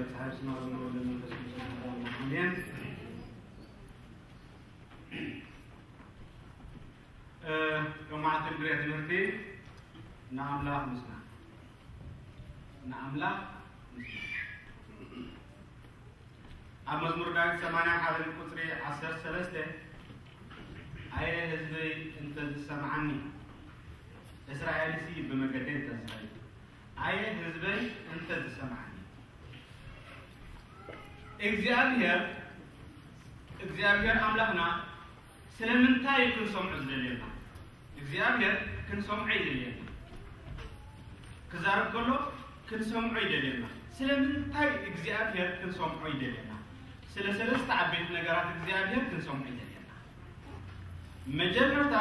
ጸሓይ ስማ ወወልድ ወመንፈስ ቅዱስ ኣሐዱ ኣምላክ ኣሜን። እ፣ ሎማዓንቲ እንድርያ ትምህርቲ ንኣምላኽ ምስና፣ ንኣምላኽ ምስና። ኣብ መዝሙር ዳዊት ሰማንያ ሓደ ቁጽሪ ዓሰርተ ሰለስተ፣ ኣየ ህዝበይ እንተ ዝሰምዓኒ፣ እስራኤልሲ ብመገደይ እንተ ዝኸይድ፣ ኣየ ህዝበይ እንተ ዝሰምዓኒ። እግዚኣብሔር፣ እግዚኣብሔር ኣምላኽና ስለምንታይ እዩ ክንሰምዖ ዝደልየና? እግዚኣብሔር ክንሰምዖ ይደልየና። ክዛረብ ከሎ ክንሰምዖ ይደልየና። ስለምንታይ እግዚኣብሔር ክንሰምዖ ይደልየና? ስለ ሰለስተ ዓበይቲ ነገራት እግዚኣብሔር ክንሰምዖ ይደልየና። መጀመርታ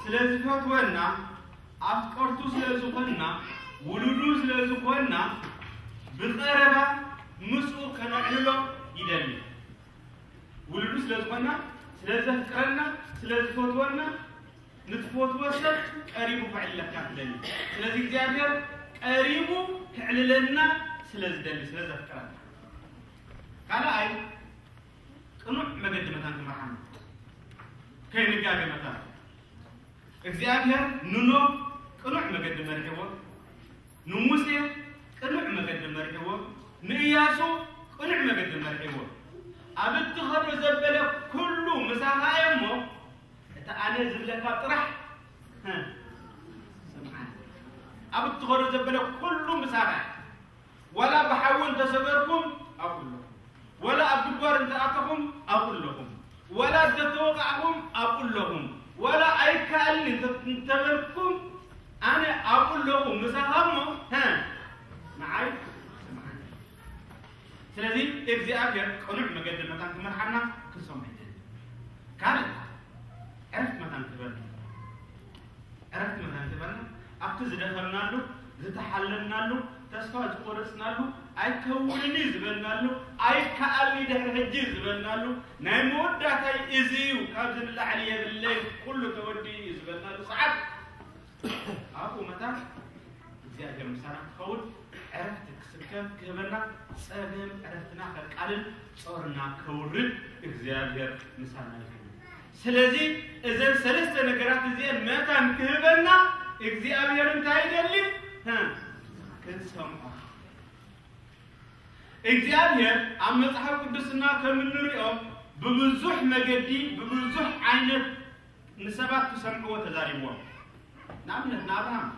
ስለ ዝፈትወና፣ ኣፍቀርቱ ስለ ዝኾንና፣ ውሉዱ ስለ ዝኾንና፣ ብቐረባ ምስኡ ከነዕልሎ ይደሊ። ውሉዱ ስለ ዝኾንና፣ ስለ ዘፍቅረና፣ ስለ ዝፈትወና፣ ንትፈትዎ ሰብ ቀሪቡ ከዕልለካ ትደሊ። ስለዚ እግዚኣብሔር ቀሪቡ ከዕልለና ስለ ዝደሊ፣ ስለ ዘፍቅረና። ካልኣይ፣ ቅኑዕ መገዲ መታን ክመርሓና። ከይንጋገ መታን እግዚኣብሔር ንኖህ ቅኑዕ መገዲ መሪሕዎ፣ ንሙሴ ቅኑዕ መገዲ መሪሕዎ፣ ንኢያሱ ቅኑዕ መገዲ መሪሕዎ። ኣብ እትኸዶ ዘበለ ኩሉ ምሳኻ እየ እሞ፣ እቲ ኣነ ዝብለካ ጥራሕ፣ ህ፣ ስምዓኒ። ኣብ እትኸዶ ዘበለ ኩሉ ምሳኻ እየ። ዋላ ብሓዊ እንተሰገርኩም ኣብኡ ኣለኹም፣ ዋላ ኣብ ጉድጓድ እንተኣተኹም ኣብኡ ኣለኹም፣ ዋላ እንተተወቃዕኹም ኣብኡ ኣለኹም፣ ዋላ ኣይከኣልን እንተ-፣ እንተበልኩም ኣነ ኣብኡ ኣለኹ ምሳኻ እሞ፣ ሀ፣ ንዓይ ስምዓኒ። ስለዚ እግዚኣብሔር ቅኑዕ መገዲ መታን ክመርሓና ክንሰምዖ ይደሊ። ካልእ ዕረፍቲ መታን ክህበና፣ ዕረፍቲ መታን ክህበና፣ ኣብቲ ዝደኸምናሉ፣ ዝተሓለልናሉ፣ ተስፋ ዝቆረጽናሉ፣ ኣይከውንን እዩ ዝበልናሉ፣ ኣይከኣልን ድሕሪ ሕጂ ዝበልናሉ፣ ናይ መወዳእታይ እዚ እዩ፣ ካብዚ ንላዕሊ የብለይ፣ ኩሉ ተወዲኡ እዩ ዝበልናሉ ሰዓት፣ ኣብኡ መታን እግዚኣብሔር ምሳና ክኸውን፣ ዕረፍቲ ክስከም ክህበና፣ ጸገም ዕረፍትና ከቃልል፣ ጾርና ከውርድ እግዚኣብሔር ምሳና ይኹን። ስለዚ እዘን ሰለስተ ነገራት እዚአን መታን ክህበና እግዚኣብሔር እንታይ ይደሊ? ሀ፣ ክንሰምዖ። እግዚኣብሔር ኣብ መጽሓፍ ቅዱስና ከም እንሪኦ ብብዙሕ መገዲ፣ ብብዙሕ ዓይነት ንሰባት ክሰምዕዎ ተዛሪብዎም። ንኣብነት ንኣብርሃም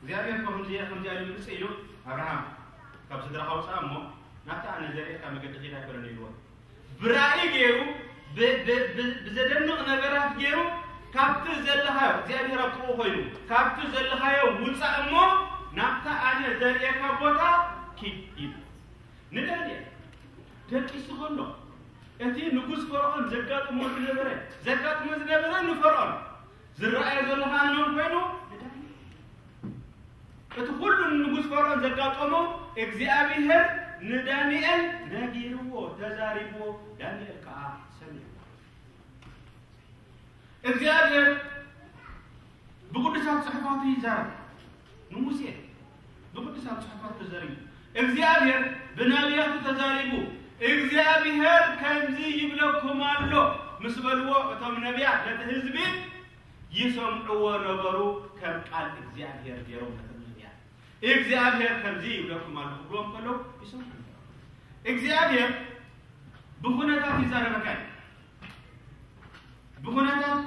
እግዚኣብሔር ከምዚ ከምዚ ኢሉ ምጽእ ኢሉ፣ ኣብርሃም ካብ ስድራኻ ውጻእ እሞ ናብቲ ኣነ ዘርእየካ መገዲ ኺድ ኣይኮነን ኢልዎ። ብራእይ ገይሩ፣ ብ-፣ ብ-፣ ብ-፣ ብዘደንቕ ነገራት ገይሩ፣ ካብቲ ዘለኻዮ፣ እግዚኣብሔር ኣብ ጥቕኡ ኮይኑ፣ ካብቲ ዘለኻዮ ውጻእ እሞ ናብታ ኣነ ዘርእየካ ቦታ ኪድ ኢሉ። ንዳንኤል ደቂሱ ከሎ እቲ ንጉስ ፈርዖን ዘጋጥሞ ዝነበረ፣ ዘጋጥሞ ዝነበረ ንፈርዖን ዝረኣዮ ዘሎ ኸኣ ንመን ኮይኑ? ንዳንኤል። እቲ ኩሉ ንጉስ ፈርዖን ዘጋጠሞ እግዚኣብሔር ንዳንኤል ነጊርዎ፣ ተዛሪብዎ፣ ዳንኤል ከኣ ሰሚዕዎ። እግዚኣብሔር ብቅዱሳት ጽሑፋቱ ይዛረብ። ንሙሴ ብቅዱሳት ጽሑፋት ተዘሪቡ፣ እግዚኣብሔር ብነቢያቱ ተዛሪቡ፣ እግዚኣብሔር ከምዚ ይብለኩም ኣሎ ምስ በልዎ፣ እቶም ነቢያት ነቲ ህዝቢ ይሰምዕዎ ነበሩ። ከም ቃል እግዚኣብሔር ገይሮም ነቶም ነቢያት እግዚኣብሔር ከምዚ ይብለኩም ኣሎ ክብልዎም ከለዉ ይሰምዑ ነበሩ። እግዚኣብሔር ብኹነታት ይዛረበካ እዩ። ብኹነታት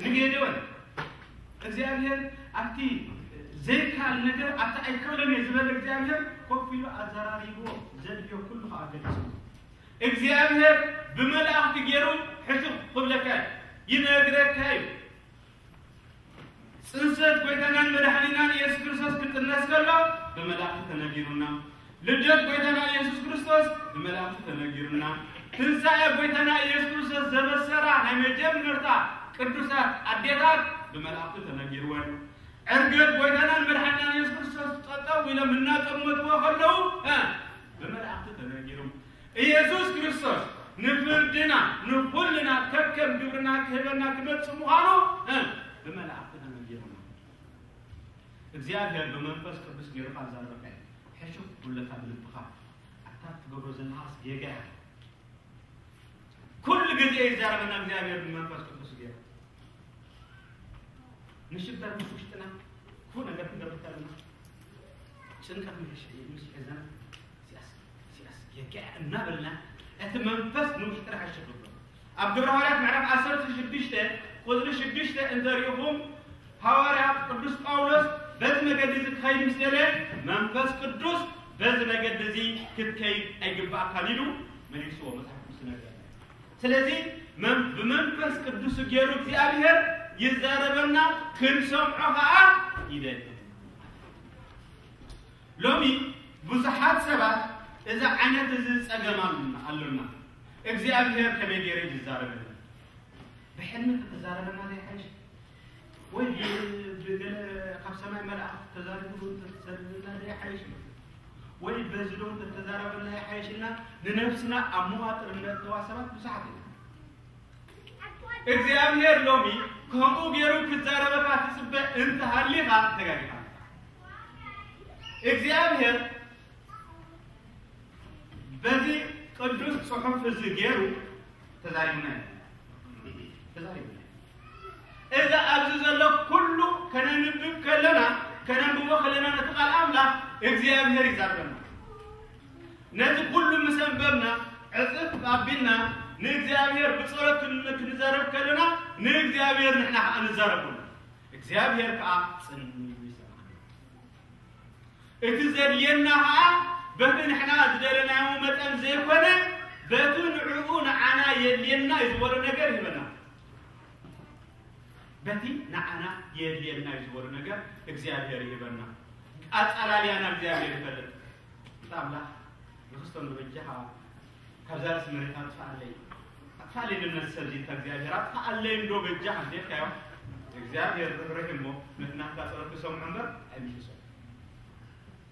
ንጌዴዎን እግዚኣብሔር ኣብቲ ዘይከኣል ነገር ኣብቲ ኣይከኣልን እየ ዝበለ እግዚኣብሔር ኮፍ ኢሉ ኣዘራሪብዎ፣ ዘድልዮ ኩሉ ከዓ ገሊጹ። እግዚኣብሔር ብመላእኽቲ ገይሩ ሕሹኽ ክብለካ እዩ፣ ይነግረካ እዩ። ጽንሰት ጎይታናን መድሓኒናን ኢየሱስ ክርስቶስ ክጥነስ ከሎ ብመላእኽቲ ተነጊሩና። ልደት ጎይታና ኢየሱስ ክርስቶስ ብመላእኽቲ ተነጊሩና። ትንሳኤ ጎይታና ኢየሱስ ክርስቶስ ዘበሰራ ናይ መጀመርታ ቅዱሳት ኣዴታት ብመላእኽቲ ተነጊርወን። ዕርገት ጎይታናን መድሓኒናን ኢየሱስ ክርስቶስ ጠጠው ኢሎም እናጠመትዎ ከለዉ፣ እ፣ ብመላእኽቲ ተነጊሩ። ኢየሱስ ክርስቶስ ንፍርድና ንኹልና ከከም ግብርና ክህበና ክመጽእ ምዃኑ፣ እ፣ ብመላእኽቲ ተነጊሩና። እግዚኣብሔር ብመንፈስ ቅዱስ ገይሩ ካብ ዛረበካ እዩ። ሕሹኽ ትብለካ ብልብኻ ኣታ ትገብሮ ዘለኻስ ጌጋ ኢኻ። ኩሉ ግዜ ይዛረበና እግዚኣብሔር ብመንፈስ ቅዱስ ገይሩ። ንሽበር ምስ ውሽጥና ክፉእ ነገር ክንገብር ከለና ጭንቀት ምስ ምስ ሒዘና ሲያስ ሲያስ ጌጋ እናበልና እቲ መንፈስ ንውሽጥና ሕሹኽ ይብሎ። ኣብ ግብረ ሃዋርያት ምዕራፍ ዓሰርተ ሽዱሽተ ቁፅሪ ሽዱሽተ እንተሪእኹም ሃዋርያ ቅዱስ ጳውሎስ በዚ መገዲ እዚ ክኸይድ ምስ ደለ መንፈስ ቅዱስ በዚ መገዲ እዚ ክትከይድ ኣይግባእካን ኢሉ መሊስዎ መጽሓፍ ቅዱስ ይነግረና። ስለዚ መን- ብመንፈስ ቅዱስ ገይሩ እግዚኣብሔር ይዛረበና ክንሰምዖ ከዓ ይደሊ። ሎሚ ብዙሓት ሰባት እዚ ዓይነት እዚ ጸገም ኣሉና ኣሉና። እግዚኣብሔር ከመይ ገይረ ይዛረበና? ብሕልሚ ተዛረበና ዘይሓይሽ ወይ ብ- ብገለ ካብ ሰማይ መልኣኽ ተዛሪቡ ተዛረበና ዘይሓይሽ ወይ በዚ ዶ ተተዛረበና ይሓይሽና ንነብስና ኣብ መዋጥር እነእተዋ ሰባት ብዙሓት እዮም። እግዚኣብሔር ሎሚ ከምኡ ገይሩ ክዛረበካ ትጽበ እንተሃሊኻ ተጋጊኻ። እግዚኣብሔር በዚ ቅዱስ ጽሑፍ እዚ ገይሩ ተዛሪቡና እዩ። ተዛሪቡና እዩ። እዚ ኣብዚ ዘሎ ኩሉ ከነንብብ ከለና ከነንብቦ ከለና ነቲ ቃል ኣምላኽ እግዚኣብሔር ይዛረበና። ነዚ ኩሉ ምስ ኣንበብና ዕፅፍ ኣቢልና ንእግዚኣብሔር ብጸሎት ክን- ክንዛረብ ከለና ንእግዚኣብሔር ንሕና ከዓ ንዛረበሉ። እግዚኣብሔር ከዓ ጽን ይሰማዕና። እቲ ዘድልየና ከዓ በቲ ንሕና ዝደለናዮ መጠን ዘይኮነ በቲ ንዕኡ ንዓና የድልየና እዩ ዝበሎ ነገር ይህበና። በቲ ንዓና የድልየና እዩ ዝበሎ ነገር እግዚኣብሔር ይህበና። ኣጸላልያና እግዚኣብሔር ይፈልጥ። ኣምላኽ ንክስቶም ንበጃኻ ካብዛ ርእሲ መሬት ኣጥፍኣለይ ኣጥፍኣለይ ንነዚ ሰብ ዚታ እግዚኣብሔር ኣጥፍኣለይ እንዶ በጃኻ እንዴትካዮ እግዚኣብሔር ርህርህ እሞ ነቲ ናትካ ጸሎት ክሰምዖ እምበር ኣይምልሶ።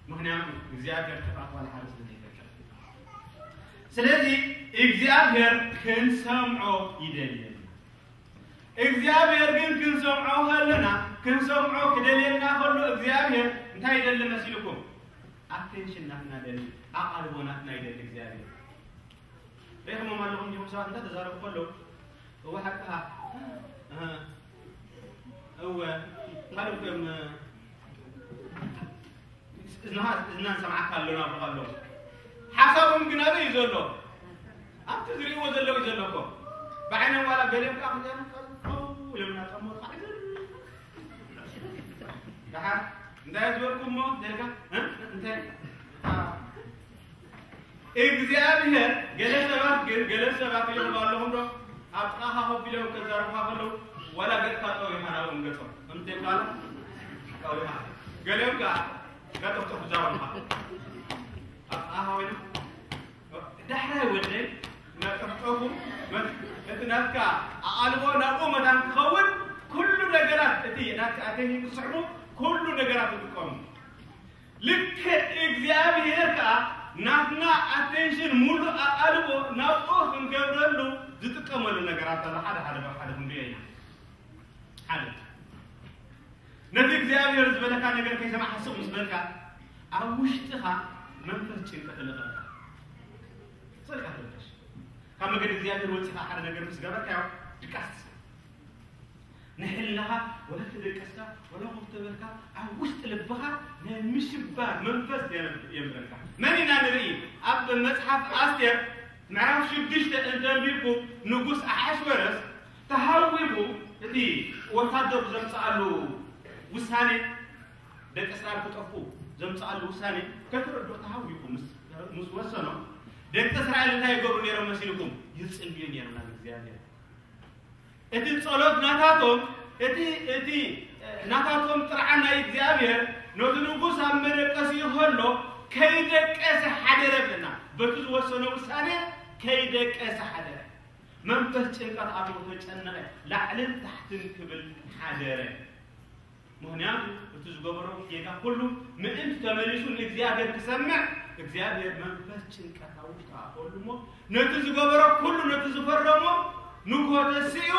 ምክንያቱ እግዚኣብሔር ጥፋት ዋላ ሓደ ስለ ዘይፈጥር። ስለዚ እግዚኣብሔር ክንሰምዖ ይደልየና። እግዚኣብሔር ግን ክንሰምዖ ከለና ክንሰምዖ ክደልየና ከሎ እግዚኣብሔር እንታይ ይደሊ መሲልኩም? ኣቴንሽን ናትና ደሊ ኣቓልቦ ናትና ይደሊ እግዚኣብሔር። ሪኢኹሞም ኣለኹም ዲኹም ሰባት እንታይ ተዛረቡ ከለዉ እወ ሓቅኻ እወ ካልእ ከም እዝና ሰምዓካ ኣለና ኣለዉ። ሓሳቦም ግን ኣበይ እዩ ዘሎ? ኣብቲ ዝርእዎ ዘለዉ እዩ ዘሎ እኮ። ብዓይኖም ዋላ ገሊኦም ከዓ ክዛረቡ ከለዉ ኢሎም እናጠመሩ ከዓ ይዘርቡ። ደሓር እንታይ ዝበልኩ እሞ ደልካ እንታይ እግዚኣብሔር ገለ ሰባት ግን ገለ ሰባት ይኽእሉ ኣለኹም ዶ ኣብ ጥቓኻ ኮፍ ኢሎም ከዛርቡኻ ከለዉ ዋላ ገጽካ ጠው ኢኻ ናብኦም ገጾም ከምቲ ይባሉ ጠው ኢኻ ገሊኦም ከዓ ቀጥቕጥቕ ይዛረቡኻ ኣብ ጥቓኻ ኮይኖም ዳሕራይ ወደይ መጠፍጠፉ እቲ ናትካ ኣቓልቦ ናብኡ መታን ክኸውን ኩሉ ነገራት እቲ ናትካ ኣቴንሽን ክስሕቡ ኩሉ ነገራት ይጥቀሙ። ልክዕ እግዚኣብሔር ከዓ ናትና ኣቴንሽን ሙሉእ ኣቓልቦ ናብኡ ክንገብረሉ ዝጥቀመሉ ነገራት ኣሎ። ሓደ ሓደ ሓደ ክንሪኦ ኢና። ሓደ ነቲ እግዚኣብሔር ዝበለካ ነገር ከይሰማዕካ ስቕ ምስ በልካ ኣብ ውሽጥኻ መንፈስ ጭንቀት ኣለካ። ስልካ ትረበሽ ካብ መገዲ እግዚኣብሔር ወፂኻ ሓደ ነገር ምስ ገበርካዮ ድቃስ ንሕልናኻ ወላ ተደቀስካ ወላ ኮፍ ተበልካ ኣብ ውሽጢ ልብኻ ናይ ምሽባር መንፈስ የንብረካ። መን ኢና ንርኢ? ኣብ መፅሓፍ ኣስቴር ምዕራፍ ሽዱሽተ እንተንቢብኩ ንጉስ ኣሓሽወረስ ተሃዊኹ እቲ ወታደሩ ዘምፅኣሉ ውሳኔ ደቂ እስራኤል ክጠፍኡ ዘምፅኣሉ ውሳኔ ከትረድኦ ተሃዊኹ ምስ ምስ ወሰኖ ደቂ እስራኤል እንታይ ይገብሩ ነይሮም መሲልኩም? ይፅልዩ ነይሮም ናብ እግዚኣብሔር። እቲ ጸሎት ናታቶም እቲ እቲ ናታቶም ጥርዓን ናይ እግዚኣብሔር ነቲ ንጉስ ኣብ መደቀሲኡ ከሎ ከይደቀሰ ሓደረ ብና በቲ ዝወሰኖ ውሳኔ ከይደቀሰ ሓደረ። መንፈስ ጭንቀት ኣቶ ተጨነቐ ላዕልን ታሕትን ክብል ሓደረ። ምክንያቱ እቲ ዝገበሮ ጌጋ ኩሉ ምእንቲ ተመሊሱ ንእግዚኣብሔር ክሰምዕ እግዚኣብሔር መንፈስ ጭንቀት ኣብ ውሽጡ ኣእተወሉ እሞ ነቲ ዝገበሮ ኩሉ ነቲ ዝፈረሞ ንግሆ ተሲኡ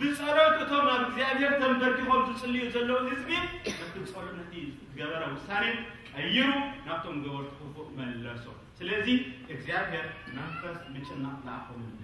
ብጸሎት እቶም ናብ እግዚኣብሔር ተንበርኪኾም ዝጽልዩ ዘለዉ ህዝቢ ነቲ ጸሎት ነቲ ዝገበረ ውሳኔ ቀይሩ ናብቶም ገበርቲ ክፉእ መለሶ። ስለዚ እግዚኣብሔር መንፈስ ምጭናቕ ለኣኾምሉ።